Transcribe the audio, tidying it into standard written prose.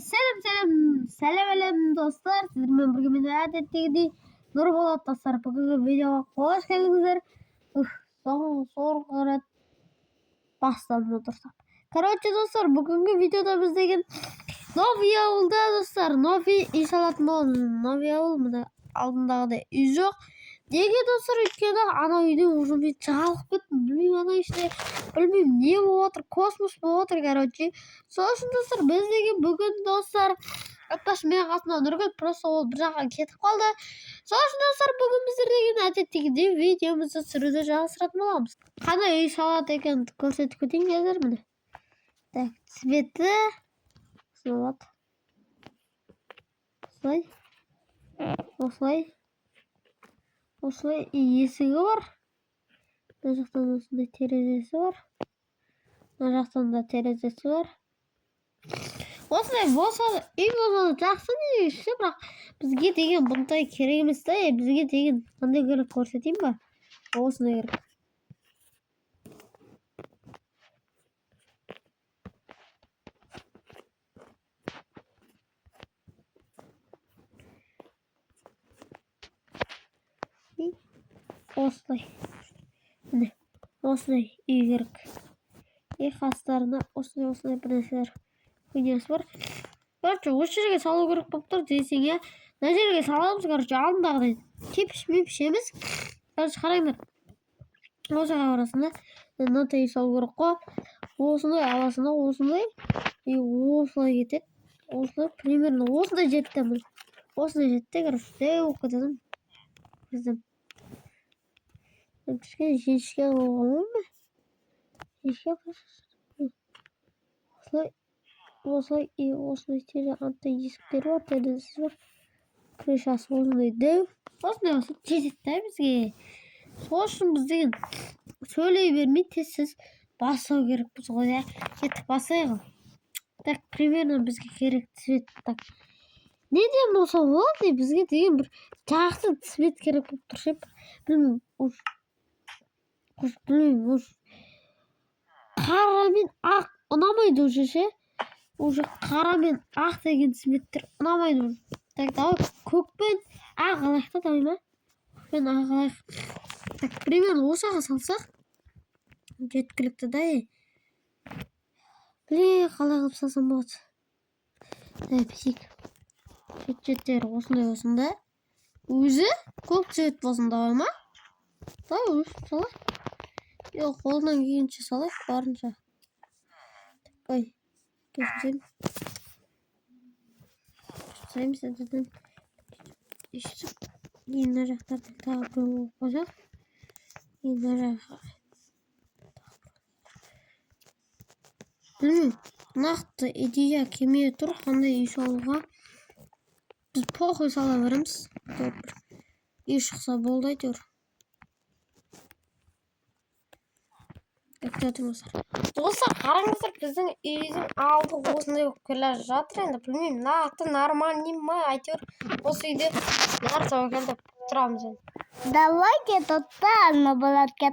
Сәлем, сәлем, сәлем, сәлем, достар! Сіздермен бірге мен, әдеттегідей, Нұрболат. Достар, бүгінгі видеоға қош келдіңіздер. Ух, соңғы рет бастадым отырсам. Короче, достар, бүгінгі видеода біз деген новый ауылда, достар, новый үй салатын боламыз. Новый ауыл, мына алдындағыдай үй жоқ. Неге, достар? Өйткені ана үйде уже мен жалығып кеттім. Білмеймін, ана ішінде білмеймін не болып жатыр, космос болып жатыр, короче. Сол үшін, достар, біз деген бүгін, достар, айтпақшы, менің қасымда Нұргүл, просто ол бір жаққа кетіп қалды. Сол үшін, достар, бүгін біздер деген әдеттегідей видеомызды түсіруді жалғастыратын боламыз. Қандай үй салады екенін көрсетіп кетейін қазір, міне. Так, цветі осылай болады. Осылай. Осылай. Осылай, и есігі бар. Мына жақтан осындай терезесі бар. Мына жақтан да терезесі бар. Осындай болса, үй болса да жақсы негізі, бірақ бізге деген бұндай керек емес та. Бізге деген қандай керек, көрсетейін ба? Осындай керек. И осылай. Міне, осындай үй керек. И қастарына осындай, осындай бір нәрселер, хуйнясы бар. Короче, осы жерге салу керек болып тұр десең, иә. Мына жерге саламыз, короче, алдындағыдай кирпич мирпич емес. Короче, қараңдар. Осы жаққа барасың да, мынандай үй салу керек қой. Осындай аласың да, осындай. И осылай кетеді. Осылай, примерно осындай жетті, міне. Осындай жетті, короче, дәу болып кетеді. Біздің кішкене жіңішке қылуға болады ма? Жіңішке. Осылай, осылай и осындай терезе, андай есіктері бар, терезесі бар. Крышасы осындай дәу. Осындай болса жетеді да бізге. Сол үшін біз деген сөйлей бермей тез бастау керекпіз ғой, иә. Кеттік, бастайық. Так, примерно бізге керек цвет. Так, неден болса болады, бізге деген бір жақсы цвет керек болып тұр ше. Білмеймін, уж білмеймін, уж қара мен ақ ұнамайды уже ше. Уже қара мен ақ деген цветтер ұнамайды уже. Так, давай көк пен ақ алайық та, давай ма? Көк пен ақ алайық. Так, примерно осы жаққа салсақ жеткілікті да. Блин, қалай қылып салсам болады? Давай бүйтейік. Шет шеттері осындай болсын да. Өзі көк цвет болсын, давай ма? Давай өстіп салайық. Жоқ, қолынан келгенше салайық барынша. Ой, кешірім. Жасаймыз әдеден. Өйстіп. И мына жақтардан тағы біреу қойып қойсақ. И мына жаққа. Білмеймін, нақты идея келмей тұр, қандай үй салуға. Біз похуй сала береміз. Әйтеуір бір үй шықса болды әйтеуір. Күте. Достар, қараңыздар, біздің үйдің алды осындай болып келе жатыр енді. Білмеймін, нақты нормальный ма, әйтеуір осы үйде нар тәуекел деп тұрамыз енді. Давайте достар, Нұрболатқа